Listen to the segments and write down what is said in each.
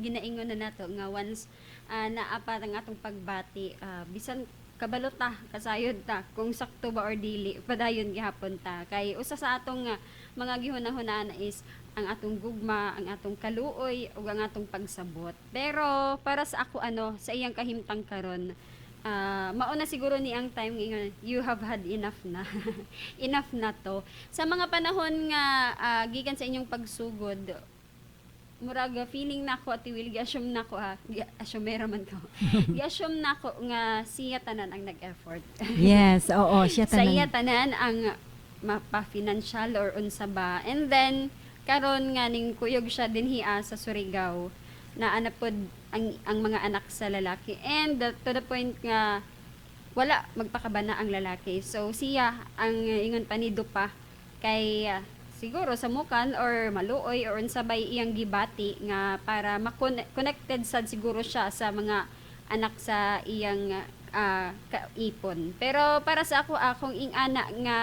ginaingon na nato nga once naa pa ang atong pagbati, bisan kabalo ta, kasayod ta kung sakto ba or dili, padayon gihapon ta kay usa sa atong mga gihuna-hunaan is ang atong gugma, ang atong kaluoy ug ang atong pagsabot. Pero para sa ako, ano, sa iyang kahimtang karon, mao na siguro ni ang time nga you have had enough na. Enough na to. Sa mga panahon nga gikan sa inyong pagsugod, murag feeling nako, Ate Will, gi-assume nako ha, gi-assumera man ko. Gi-assume nako nga siya tanan ang nag-effort. Yes, oo, siya Sa iya tanan. tanan ang mapa-financial or unsa ba. And then karon nga ning kuyog siya dinhi sa Surigao, naa na pod ang mga anak sa lalaki and to the point nga wala magpakabana ang lalaki. So siya ang ingon pa ni pa kay siguro sa mukan or maluoy or unsa bay iyang gibati nga para ma-connected sad siguro siya sa mga anak sa iyang kaipon. Pero para sa ako, akong ingana nga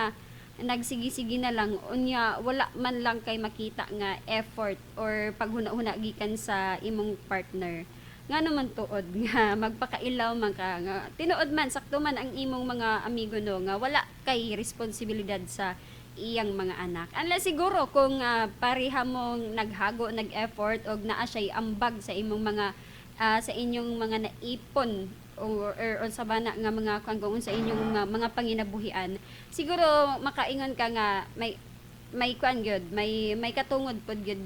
nagsigi-sige na lang unya wala man lang kay makita nga effort or paghuna-huna gikan sa imong partner, nga naman tuod nga magpakailaw man ka nga tinuod man, sakto man ang imong mga amigo, no, nga wala kay responsibilidad sa iyang mga anak, unless siguro kung pareha mong naghago, nag-effort og naa siya'y ambag sa imong mga sa inyong mga naipon or sa bana nga mga kuan, kung sa inyong mga panginabuhian, siguro makaingon ka nga may kuan gyud, may katungod pod gyud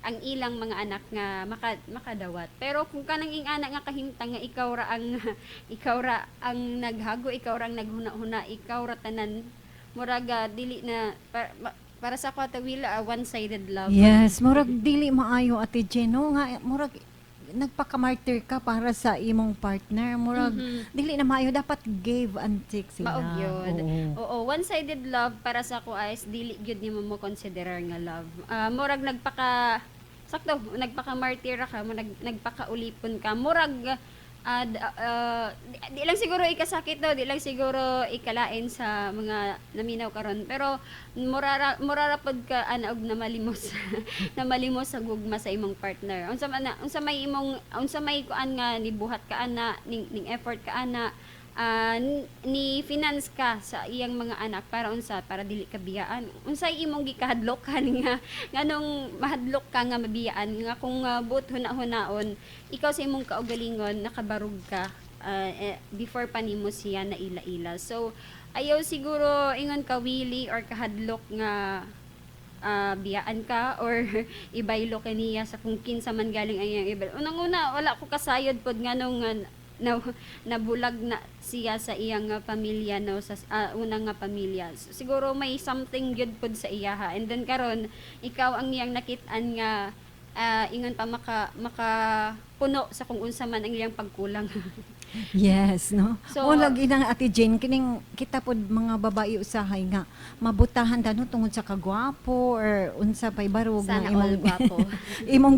ang ilang mga anak nga makadawat. Pero kung kanang ingana nga kahimtang nga ikaw ra ang naghago, ikaw ra ang naghuna-huna, ikaw ra tanan, murag dili na para sa ako, Ate Will, one-sided love. Yes, murag dili maayo, Ate Jen, no, nga murag nagpaka-martyr ka para sa imong partner. Murag dili na maayo, dapat give and take sila. Mao gyud. Oo. Oo, one-sided love para sa ako is dili gyud nimo mo consider nga love. Murag nagpaka sakto, nagpaka-martyr ka, mo nagpaka-ulipon ka. Murag di lang siguro ikasakit no, di lang siguro ikalain sa mga naminaw karon. Pero murara pod ka ana og namalimos sa gugma sa imong partner. Unsa man na, unsa may imong, unsa may kuan nga nibuhat ka ana, ning effort ka ana, ni finance ka sa iyang mga anak, para unsa? Para dili ka biyaan. Unsay imong gikahadlokan nga nganong mahadlok ka nga mabiyaan, nga kung buot huna-hunaon ikaw sa imong kaugalingon, nakabarog ka before pa nimo siya na ila-ila? So ayaw siguro ingon ka wili or kahadlok nga biyaan ka or ibaylo ka niya sa kung kinsa man galing ang iyang ibaylo. Unang-una, wala ko kasayod pod nganong nabulag na siya sa iyang pamilya, no, sa unang nga pamilya. Siguro may something good pod sa iya ha. And then karon ikaw ang iyang nakit-an nga ingon pa maka puno sa kung unsa man ang iyang pagkulang. Yes, no? So, O lagi nang, Ate Jane, kining kita pod mga babae usahay nga mabutahan ta, no, tungod sa kagwapo or unsa pay barog Sana nga all imong gwapo. Imong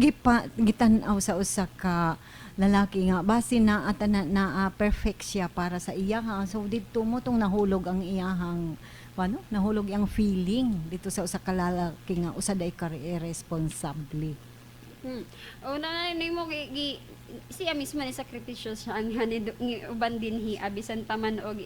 gitan-aw sa usa ka lalaki nga base na ata na perfect siya para sa iya ha. So didto mo tong nahulog ang iyahang ano, nahulog ang feeling dito sa usa ka lalaki nga usa day ka irresponsible. Una na nimo siya mismo ni sakripisyo siya ang ni uban dinhi, bisan pa man og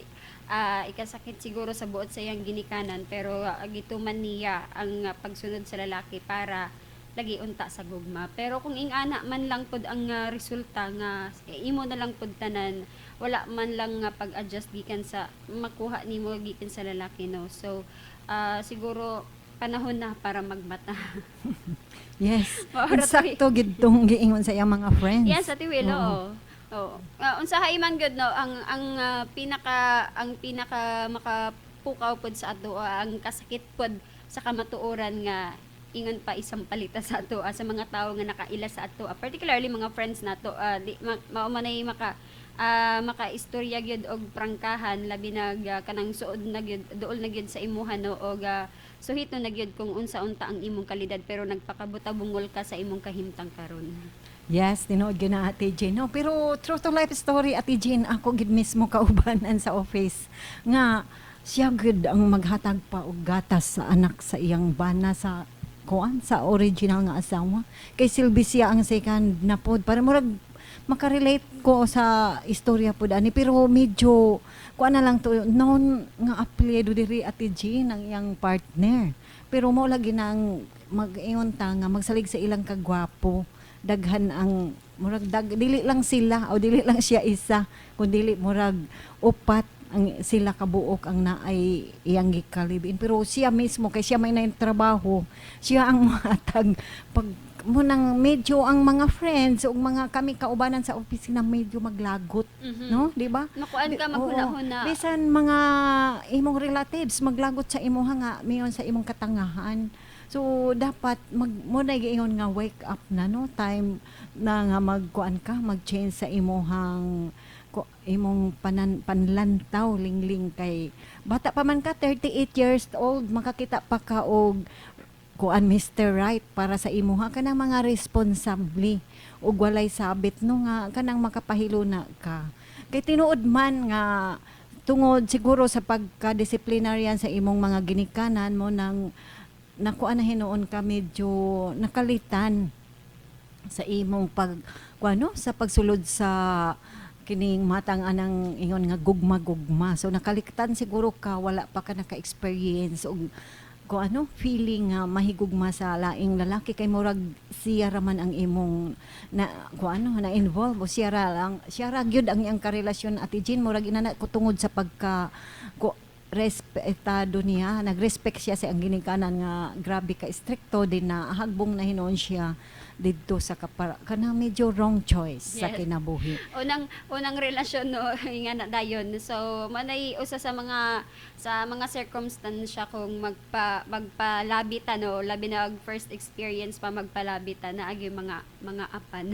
ikasakit siguro sa buot sa iyang ginikanan, pero gituman niya ang pagsunod sa lalaki para lagi unta sa gugma. Pero kung ingana man lang pod ang resulta nga imo na lang pod tanan, wala man lang nga pag-adjust gikan sa makuha nimo gikan sa lalaki, no, so siguro panahon na para magmata. Yes. Maura to. Eksakto gidtong giingon sa iyang mga friends. Yes, Ate Will, Oo. oo. Oo. Unsahay man gyud, no, ang pinaka makapukaw pod sa ato, ang kasakit pod sa kamatuoran nga ingon pa isang palita sa ato, sa mga tawo nga nakaila sa ato, particularly mga friends nato, di mao man ay makaistorya gyud og prangkahan, labi nag kanang suod na gyud, duol na gyud sa imuha, no, og suhito na gyud kung unsa unta ang imong kalidad, pero nagpakabuta-bungol ka sa imong kahimtang karon. Yes, tinuod gyud na, Ate Jane. No, pero true to life story, Ate Jane, ako gid mismo kaubanan sa office nga siya gud ang maghatag pa og gatas sa anak sa iyang bana sa kuan, sa original nga asawa. Kay silbi siya ang second na pod para murag makarelate ko sa istorya pod ani, pero medyo kuan na lang to, known nga apelyido diri, Ate Jean, ang iyang partner. Pero mo lagi nang mag-ingon ta nga magsalig sa ilang kagwapo, daghan ang murag dili lang sila o dili lang siya isa, kundi murag upat ang sila kabuok ang naay iyang gikalibin. Pero siya mismo, kay siya may na trabaho, siya ang matag pag mo nang medyo ang mga friends o mga kami kaubanan sa opisina medyo maglagot, no, di ba? Makuan ka, Oo. maghuna-huna. Bisan mga imong relatives maglagot sa imuha nga mayon sa imong katangahan. So dapat mag mo na giingon nga wake up na, no, time na nga magkuan ka, mag-change sa imuhang imong panlantaw, Lingling, kay bata pa man ka, 38 years old, makakita pa ka og kuan, Mr. Right para sa imuha, kanang mga responsable ug walay sabit, no, nga kanang makapahilo na ka. Kay tinuod man nga tungod siguro sa pagka-disciplinarian sa imong mga ginikanan mo, nang nakuha na hinuon ka, medyo nakalitan sa imong pag kuano, sa pagsulod sa kining matang anang ingon nga gugma-gugma. So nakaliktan siguro ka, wala pa ka naka-experience og ko ano, feeling nga mahigugma sa laing lalaki, kay murag siya ra man ang imong na ko ano, na involve o siya ra lang, siya ra gyud ang iyang karelasyon, Ate Jean. Murag inana ko tungod sa pagka ko respetado niya, nagrespect siya sa ang ginikanan nga grabe ka stricto din, na hagbong na hinuon siya didto sa kapara kanang medyo wrong choice sa kinabuhi. Unang unang relasyon, no, nga na dayon. So manay usa sa mga circumstance kung magpalabitan, no, labi na og first experience pa, magpalabitan na agi mga apan.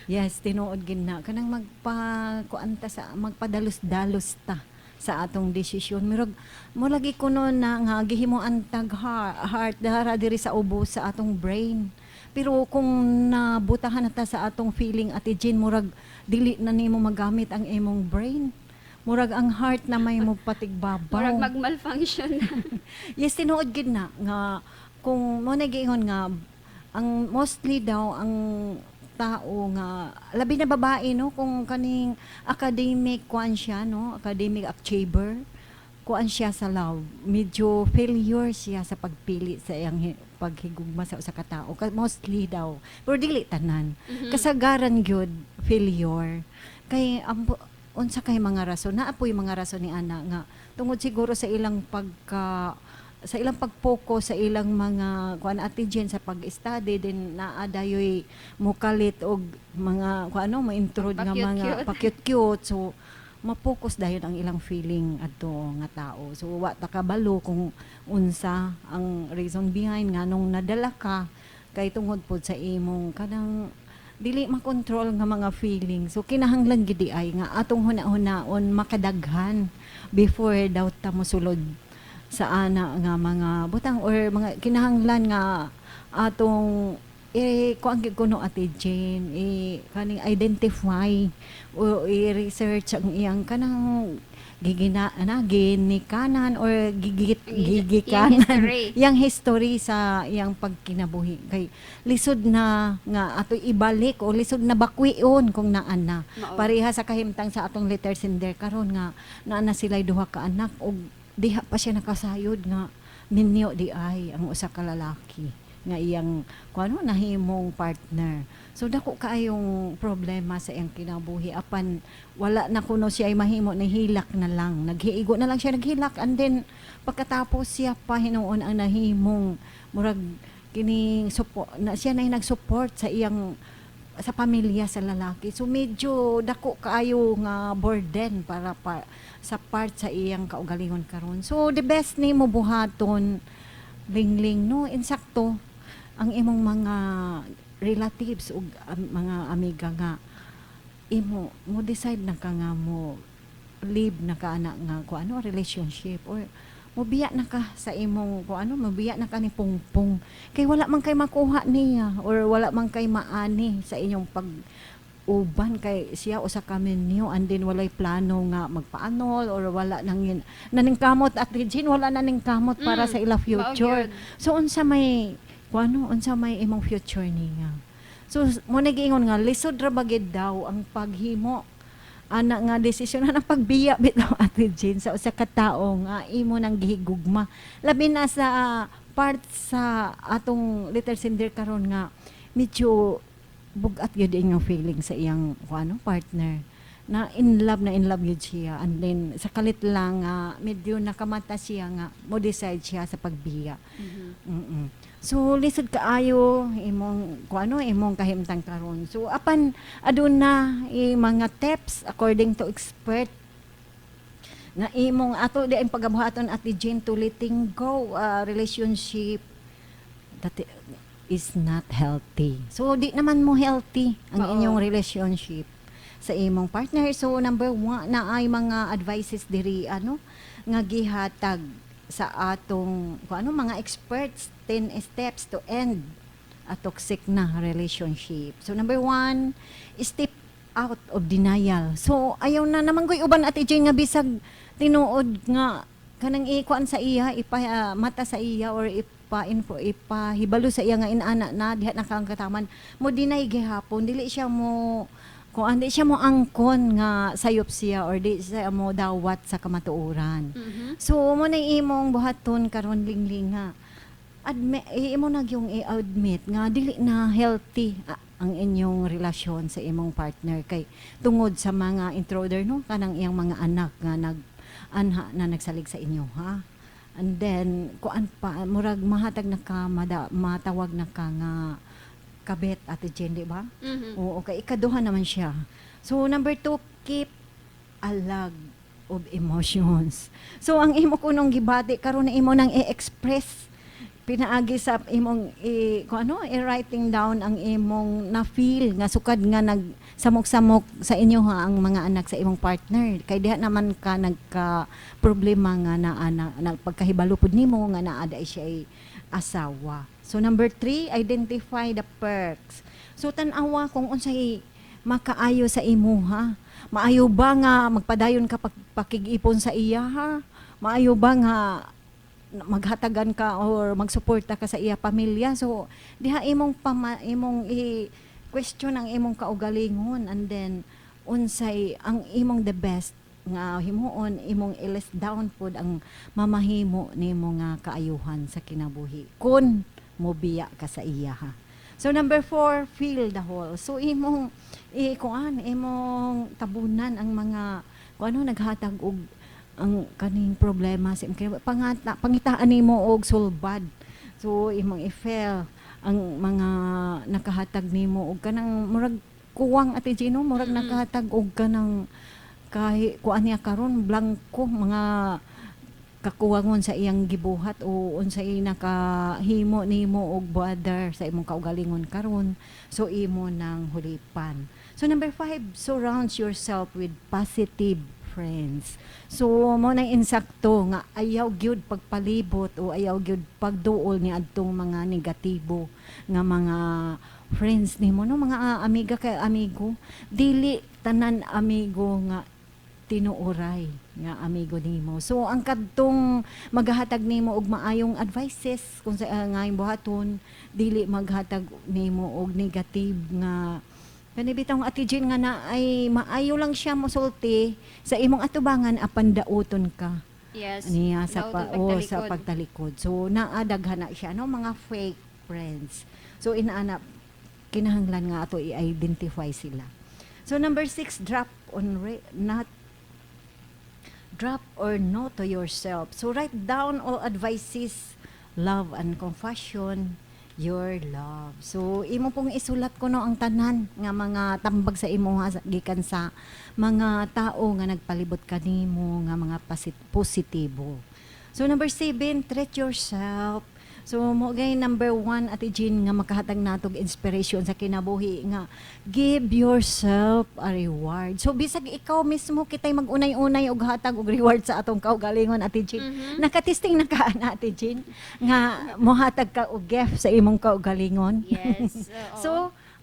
Yes, tinuod gid na kanang magpa kuan ta sa magpadalos-dalos ta sa atong desisyon. Mirag mo lagi kuno na nga gihimuan tag heart dara diri sa ubos sa atong brain. Pero kung nabutahan na ta sa atong feeling, Ate Jean, murag dili na nimo magamit ang imong brain. Murag ang heart na may mo patigbabaw. Murag mag-malfunction na. Yes, tinuod gid na nga kung mo nagiingon nga ang mostly daw ang tao nga labi na babae, no, kung kaning academic kuan siya, no, academic achiever kuan siya sa love, medyo failure siya sa pagpili sa iyang paghigugma sa usa ka tawo. Mostly daw, pero dili tanan. Kasagaran gyud failure kay unsa kay mga rason, naa po'y mga rason ni ana nga tungod siguro sa ilang pagka sa ilang pag-focus sa ilang mga kuan, Ate Jen, sa pag-study din, naa dayoy mukalit og mga kuan, ano, ma-intrude nga mga Pa-cute-cute. Pa-cute-cute. So ma-focus dayon ang ilang feeling adto nga tao. So wa ta kabalo kung unsa ang reason behind nga nung nadala ka, kay tungod pod sa imong kanang dili makontrol nga mga feeling. So kinahanglan gid ay nga atong huna-hunaon makadaghan before daw ta mosulod sa ana nga mga butang or mga kinahanglan nga atong eh kuan gyud kuno, Ate Jane, eh kaning identify o i-research ang iyang kanang gigina na ginikanan or gigit Ang iyang gigikanan history. Iyang history sa iyang pagkinabuhi, kay lisod na nga ato ibalik o lisod na bakwion kung naa na. Mao. Pareha sa kahimtang sa atong letter sender karon nga naa na sila'y duha ka anak ug diha pa siya nakasayod nga minyo di ay ang usa ka lalaki nga iyang kuano, nahimong partner. So dako kaayong problema sa iyang kinabuhi, apan wala na kuno siya ay mahimo, nahilak na lang, naghiigo na lang siya, naghilak, and then pagkatapos siya pa hinuon ang nahimong murag kining support na siya na nag-support sa iyang sa pamilya sa lalaki. So medyo dako kaayo nga burden para pa, sa part sa iyang kaugalingon karon. So the best nimo buhaton, Lingling, no, insakto ang imong mga relatives ug mga amiga nga imo mo decide na ka nga mo leave na ka ana nga kung ano, relationship, or mobiya na ka sa imong kung ano, mobiya na ka ni Pungpung, kay wala man kay makuha niya or wala man kay maani sa inyong pag uban, kay siya usa ka minyo and then walay plano nga magpaanol or wala nang naningkamot, Ate Jean, wala na ningkamot para sa ila Mao future. gyud. So unsa may Kuano, unsa may imong future niya? So mo nagiingon nga lisod ra ba gid daw ang paghimo ana nga desisyon na pagbiya bitaw, Ate Jane, sa usa ka tawo nga imo nang gihigugma, labi na sa part sa atong letter sender karon nga medyo bugat gyud inyong feeling sa iyang kuano, partner, na in love gyud siya, and then sa kalit lang nga medyo nakamata siya nga mo decide siya sa pagbiya. So lisod kaayo imong kuano, imong kahimtang karon. So apan aduna i mga tips according to expert nga imong ato di ang pagabuhaton, Ate Jane, to letting go relationship that is not healthy. So di naman mo healthy ang inyong relationship sa imong partner. So number one na ay mga advices diri ano nga gihatag sa atong kung ano mga experts, 10 steps to end a toxic na relationship. So number one, step out of denial. So ayaw na naman ko'y uban, Ate Jane, nga bisag tinuod nga kanang ikuan sa iya, ipa mata sa iya or ipa info, ipahibalo sa iya nga inana na diha na kang kataman mo, deny gihapon, dili siya mo kung di siya mo angkon nga sayop siya or di siya mo dawat sa kamatuoran. So mo na imong buhaton karon, Lingling, nga admit, imo na yung i-admit nga dili na healthy ang inyong relasyon sa imong partner kay tungod sa mga intruder, no, kanang iyang mga anak nga nag anha na nagsalig sa inyo ha. And then kuan pa, murag mahatag na ka matawag na ka nga kabet, Ate Jen, di ba? Mhm. Oo, kay ikaduha naman siya. So number two, keep a log of emotions. So ang imo kunong gibati karon na imo nang i-express pinaagi sa imong i, kung ano, i-writing down ang imong na-feel nga sukad nga nag samok-samok sa inyo ha ang mga anak sa imong partner, kay diha naman ka nagka problema nga na ana nagpagkahibalo pud nimo nga naa diay siya ay asawa. So number three, identify the perks. So tan-awa kung unsay makaayo sa imuha. Maayo ba nga magpadayon ka pakig-ipon sa iya ha? Maayo ba nga maghatagan ka or magsuporta ka sa iya pamilya? So diha imong imong i question ang imong kaugalingon, and then unsay ang imong the best nga himuon, imong i-list down pod ang mamahimo nimo nga kaayuhan sa kinabuhi kun mobiya ka sa iya ha. So number four, fill the hole. So imong i-kuan, imong tabunan ang mga kung ano naghatag og ang kaning problema sa imong kinabuhi. Pangitaan nimo og sulbad. So imong i-fill ang mga nakahatag nimo og kanang murag kuwang, Ate Gino, murag nakahatag og kanang kahi kuan niya karon blangko, mga kakuwangon sa iyang gibuhat o unsay nakahimo nimo og bother sa imong kaugalingon karon, so imo nang hulipan. So number five, surround yourself with positive friends. So mo nang insakto nga ayaw gyud pagpalibot o ayaw gyud pagduol ni adtong mga negatibo nga mga friends nimo, no, mga amiga kay amigo. Dili tanan amigo nga tinuoray nga amigo nimo. So ang kadtong magahatag nimo og maayong advices kung sa nga imong buhaton, dili maghatag nimo og negative nga kani bitong, Ate Jean, nga na ay maayo lang siya mosulti sa imong atubangan apan dauton ka niya sa pa, Dauton oh, sa pagtalikod. Pagtalikod. So naadaghan na siya, no, mga fake friends. So inaana kinahanglan nga ato i-identify sila. So number six, drop on not drop or no to yourself. So write down all advices, love and compassion, your love. So imo pong isulat ko no ang tanan nga mga tambag sa imo ha, gikan sa mga tao nga nagpalibot kanimo nga mga positibo. So number seven, treat yourself. So mo gay number one, Ate Jean, nga makahatag natog inspiration sa kinabuhi nga give yourself a reward. So bisag ikaw mismo kitay magunay-unay og hatag og reward sa atong kaugalingon, Ate Jean. Nakatesting na ka na, Ate Jean, nga mohatag ka og gift sa imong kaugalingon? Yes. Oo. So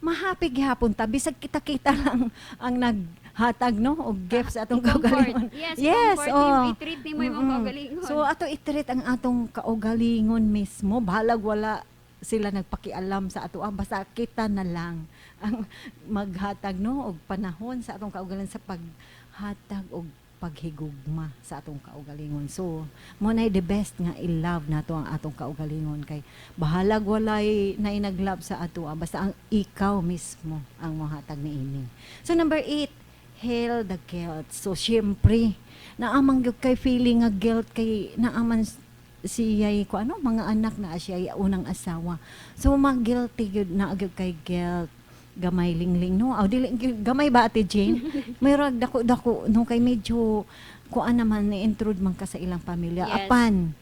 mahappy gihapon ta bisag kita-kita lang ang naghatag, no, og gift sa atong I-comfort. kaugalingon. Yes, Yes, comfort. Oh. I-treat nimo imong kaugalingon. So ato i-treat ang atong kaugalingon mismo bahalag wala sila nagpakialam sa ato. Basta kita na lang ang maghatag, no, og panahon sa atong kaugalingon sa paghatag og paghigugma sa atong kaugalingon. So, mo na the best nga i-love nato ang atong kaugalingon kay bahalag walay na nag-love sa ato, basta ang ikaw mismo ang mohatag niini. So number 8, heal the guilt. So syempre, naa man gyud kay feeling nga guilt kay naa man siya ko ano mga anak na siya unang asawa. So mag-guilty gyud na gyud kay guilt gamay, Lingling, no? Aw, dili gamay ba, Ate Jane? Mayroon dako dako, no, kay medyo kuan naman, ni intrude man ka sa ilang pamilya. Apan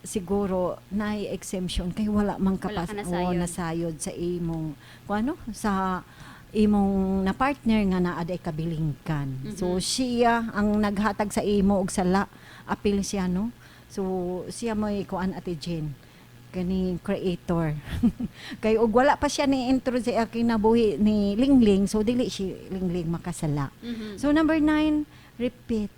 siguro naay exemption kay wala man Wala kapas ka nasayod. O, nasayod sa imong kuan, no, sa imong na partner nga naa day kabilingkan. So siya ang naghatag sa imo og sala, apil siya, no? So siya mo'y kuan, Ate Jane, kani creator, kay og wala pa siya ni intro sa kinabuhi ni Lingling, so dili si Lingling makasala. So number 9, repeat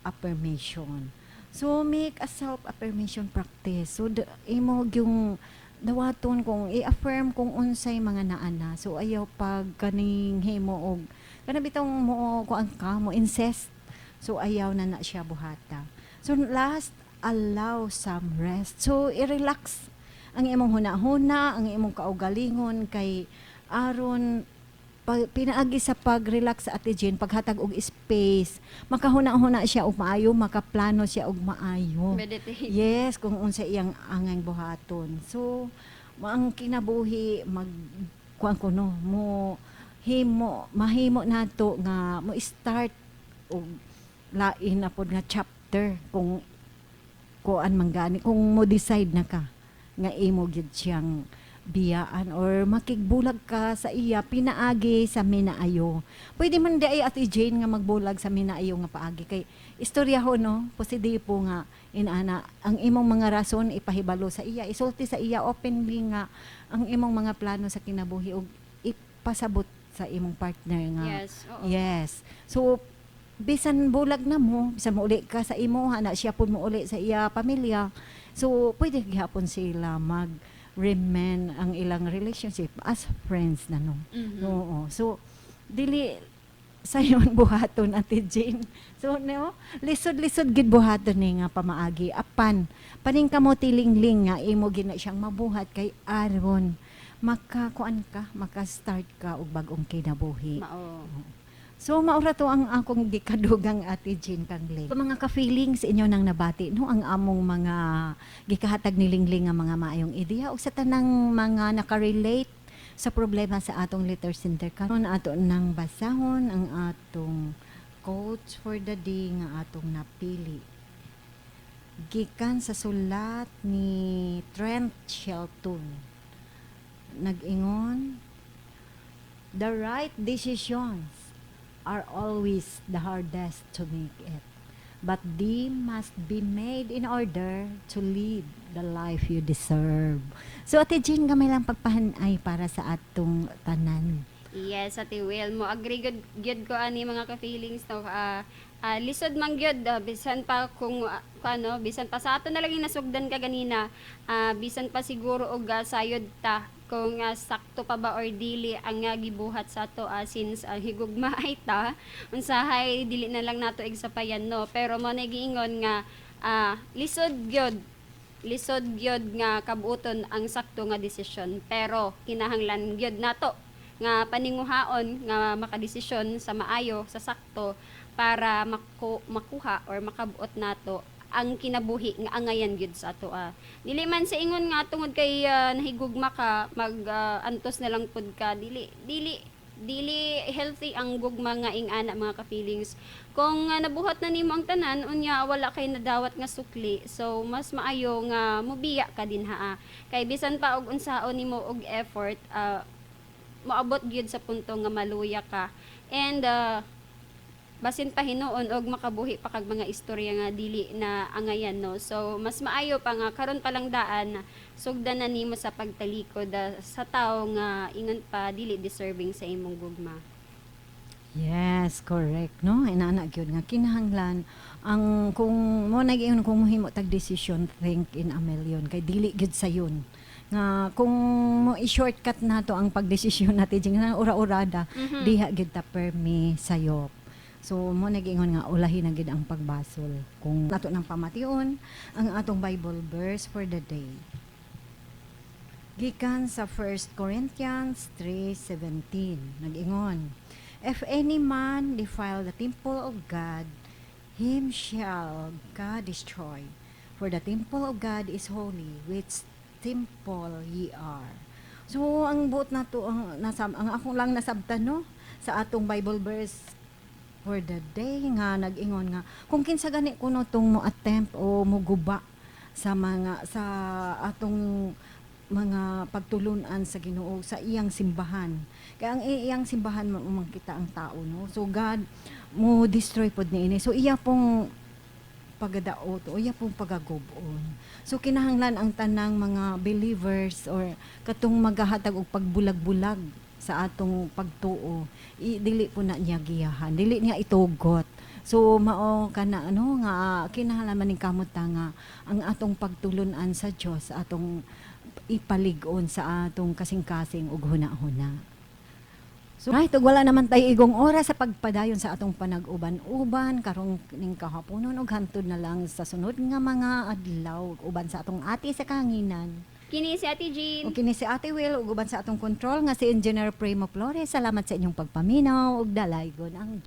affirmation. So make a self-affirmation practice. So imo yung dawaton kung i-affirm kung unsay mga naana. So ayaw pag kaning himo og kana bitong mo kuan ka mo incest. So ayaw na na siya buhata. So last, allow some rest. So i-relax ang imong huna-huna, ang imong kaugalingon kay aron pinaagi sa pag-relax sa Ate Jane, paghatag og space, makahuna-huna siya og maayo, makaplano siya og maayo. Meditate. Yes, kung unsa iyang angay buhaton. So, ang kinabuhi mag kuan ko, no, mo himo mahimo nato nga mo start og lain na pod nga chapter kung kuan man gani, kung mo decide na ka nga imo gyud siyang biyaan or makigbulag ka sa iya pinaagi sa minaayo. Pwede man di ay, Ate Jane, nga magbulag sa minaayo nga paagi kay istorya ho, no, positive nga inana ang imong mga rason, ipahibalo sa iya, isulti sa iya openly nga ang imong mga plano sa kinabuhi ug ipasabot sa imong partner nga. Yes. So bisan bulag na mo, bisan mouli ka sa imo, na siya pud mouli sa iya pamilya. So pwede gihapon sila mag remain ang ilang relationship as friends na, no. Oo. So dili sayon buhaton, Ate Jane. So no, lisod-lisod gid buhaton ni nga pamaagi. Apan paningkamot, Lingling, nga imo gina siyang mabuhat kay aron makakuan ka, maka-start ka og bag-ong kinabuhi. Mao. So maura to ang akong gikadugang, Ate Jean kang Ling. Mga ka-feelings, inyo nang nabati, no, ang among mga gikahatag ni Lingling nga mga maayong ideya ug sa tanang mga nakarelate sa problema sa atong letter center karon, ato nang basahon ang atong quotes for the day nga atong napili. Gikan sa sulat ni Trent Shelton. Nag-ingon, "The right decisions are always the hardest to make it. But they must be made in order to live the life you deserve." So, Ate Jean, gamay lang pagpahanay para sa atong tanan. Yes, Ate Will. Mo agree gud gyud ko ani, mga ka-feelings, no. Lisod man gyud, bisan pa kung ano, bisan pa sa ato na lang yung nasugdan ka ganina, bisan pa siguro og sayod ta kung sakto pa ba or dili ang gibuhat sa ato, since higugma ay ta, unsahay dili na lang nato igsapayan, no. Pero mo na giingon nga lisod gyud nga kabuoton ang sakto nga desisyon, pero kinahanglan gyud nato nga paninguhaon nga makadesisyon sa maayo, sa sakto, para makuha or makabuot nato ang kinabuhi nga angayan gyud sa ato. Dili man sa ingon nga tungod kay nahigugma ka, mag antos na lang pud ka. Dili dili dili healthy ang gugma nga ing-ana, mga ka-feelings. Kung nabuhat na nimo ang tanan, unya wala kay nadawat nga sukli, so mas maayo nga mubiya ka din ha. Kay bisan pa og unsaon nimo og effort, moabot gyud sa punto nga maluya ka and basin pa hinuon og makabuhi pa kag mga istorya nga dili na angayan, no. So mas maayo pa nga karon pa lang daan, sugdan na nimo sa pagtalikod sa tawo nga ingon pa dili deserving sa imong gugma. Yes, correct, no? Inana gyud nga kinahanglan ang kung mo nag-ingon kung mohimo tag decision, think in a million kay dili gyud sayon. Nga kung mo i-shortcut nato ang pagdesisyon natin jing nga ura-urada, diha gid ta permi sayop. So mo nagingon nga ulahi na gid ang pagbasol. Kung nato nang pamation ang atong Bible verse for the day. Gikan sa 1 Corinthians 3:17, nag-ingon, "If any man defile the temple of God, him shall God destroy. For the temple of God is holy, which temple ye are." So ang buot nato ang nasam ang akong lang nasabtan, no, sa atong Bible verse for the day nga nag-ingon nga kung kinsa gani kuno tong mo attempt o mo guba sa mga sa atong mga pagtulunan sa Ginoo, sa iyang simbahan. Kaya ang iyang simbahan man kita ang tao, no. So God mo destroy pod niini. So iya pong pagadaot o iya pong pagagubon. So kinahanglan ang tanang mga believers or katong magahatag og pagbulag-bulag sa atong pagtuo, dili po na niya giyahan, dili niya itugot. So mao kana ano nga kinahanglan man ning kamot ta nga ang atong pagtulunan sa Dios atong ipalig-on sa atong kasing-kasing ug huna-huna. So, right, ug wala naman tayo igong oras sa pagpadayon sa atong panag-uban-uban karong ning kahaponon ug hantod na lang sa sunod nga mga adlaw uban sa atong ate sa kahanginan. Kini si Ate Jean. Ug kini si Ate Will ug uban sa atong control nga si Engineer Primo Flores. Salamat sa inyong pagpaminaw ug dalaygon ang